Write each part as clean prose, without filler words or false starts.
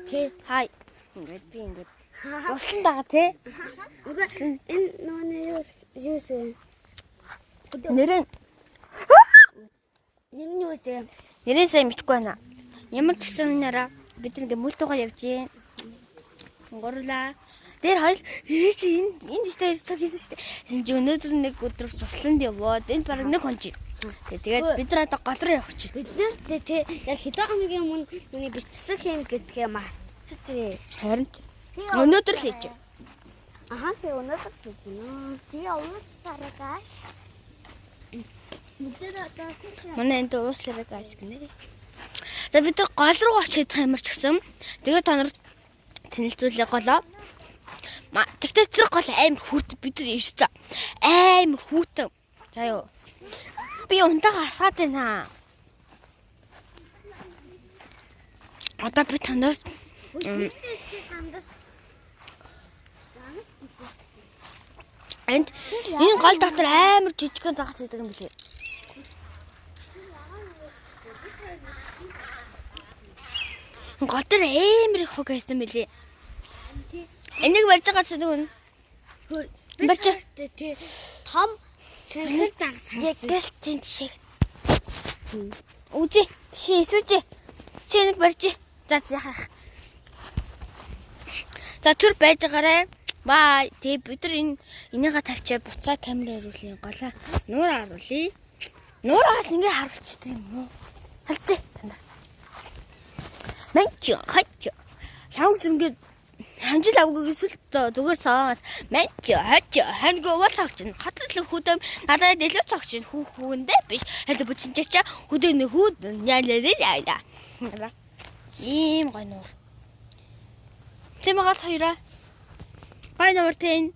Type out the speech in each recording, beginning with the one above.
Тэ хай. Ингээд би ингээд туслан байгаа те. Үгүй энэ нөгөө нэг юу юусэн? Нэр нь Нэр нь юусэн? нэрээ сайн мэдэхгүй байна. Ямар ч гэсэн нэрээ бид ингээд мөлтөөгөө явж гин. Гурлаа. Тэр хоёул ээ чи энэ энэ ихтэй цаг хийсэн шүү дээ. Тэгсэн чи өнөөдөр нэг өдөр сусланд яваад энд бараг нэг хонж. Тэгээд бид нар одоо гол руу явах чи. Бид нар тэ яг хэдэн хоногийн өмнө нүний бичсэн юм гэдгээ мартчихжээ. Харин ч өнөөдөр л хийж. Аха тэг өнөөдөр хийж байна. Тэгээ ууц тараагаас. Бид нар одоо Манай энд ууслаарай guys гинэ. За бид нар гол руу очих ямар ч гэсэн. Тэгээд та нарт танилцуулъя голоо. Тэгтээ тэр гол амар хүүт бид нар ирсэн. Амар хүүтэн. За юу. Би унтаага асгаад байна. Одоо би та нарт хандас. энд энэ гол дотор амар жижигхэн загас идэг юм билээ. Гол дээр амар их хог байсан билээ. Энийг барьж байгаа цэдэг үн. Бид Барьж. тэ том цэнхэр загас Яг харсан. гэл тент шиг. Үгүй биш эсвэж. Чи энийг барьж. За за яхах. За түр байж байгаарэ. Бай. Тэгээ бид нар энэ энийгээ тавьчаа буцаа камер харуулъя. Голоо нуур харуулъя. Нуураас ингэ харуулчихдээ юм уу? Халж та нар. Манч хач. Лавг зүрнгээ ханжил авгүй сүлт зүгээр соос. Манч хач ханьгүй бол хагч. Хатлах хөдөм надад илүү цогч хүү хүүгэндээ биш. Халь бүчин чача хөдөө нэ хүүд яа яа яа. Ийм гой нуур. Тийм галт хоёроо. Гой нуур тийм.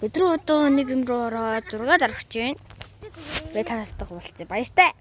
Бид рүү одоо нэг юм руу ороод зураг дарах гэж байна. Би та нартай уулзъя. Баяртай.